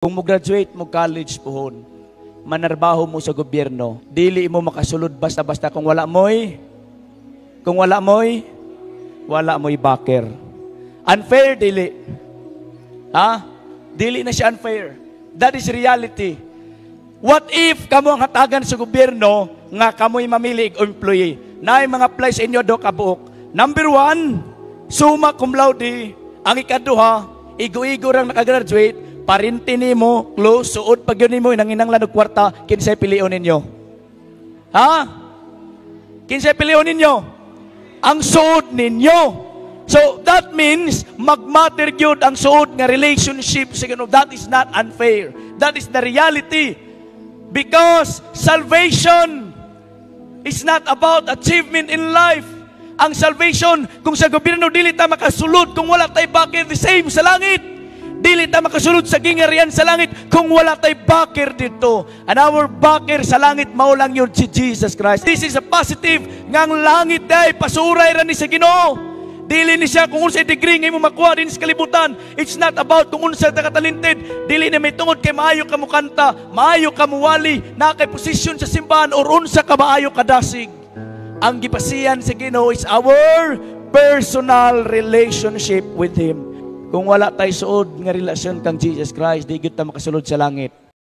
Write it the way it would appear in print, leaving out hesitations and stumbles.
Kung mo graduate mo college puhon, manarbaho mo sa gobyerno, dili mo makasulod basta-basta kung wala mo'y backer. Unfair, dili? Ha? Dili na siya unfair. That is reality. What if kamo ang hatagan sa gobyerno nga kamo'y mamili og employee? Naay mga apply sa inyo do kabuok. Number one, summa cum laude. Ang ikaduha, igo-igo rang nakagraduate, parinti nimo, close, suod pag yun nimo, nanginanglan og kwarta, kinsay pilion ninyo? Ha? Kinsay pilion ninyo? Ang suod ninyo. So that means magmatter gyud ang suod nga relationship sa Ginoo. That is not unfair. That is the reality. Because salvation is not about achievement in life. Ang salvation, kung sa gobyerno dili ta makasulod kung wala tay backer, the same sa langit. Dili ta makasulod sa gingharian sa langit kung wala tay backer dito. And our backer sa langit mao lang yun si Jesus Christ. This is a positive nga ang langit ay pasuray ra ni sa Ginoo. Dili ni siya kung unsay degree nga imo makuha din sa kalibutan. It's not about kung unsa ta ka-talented. Dili na may tungod kay maayo ka mukanta, maayo ka muwali, naa kay posisyon sa simbahan or unsa ka maayo kadasig. Ang gipasiyan sa Ginoo is our personal relationship with Him. Kung wala tay suod nga relasyon kang Jesus Christ, di gyud ta makasulod sa langit.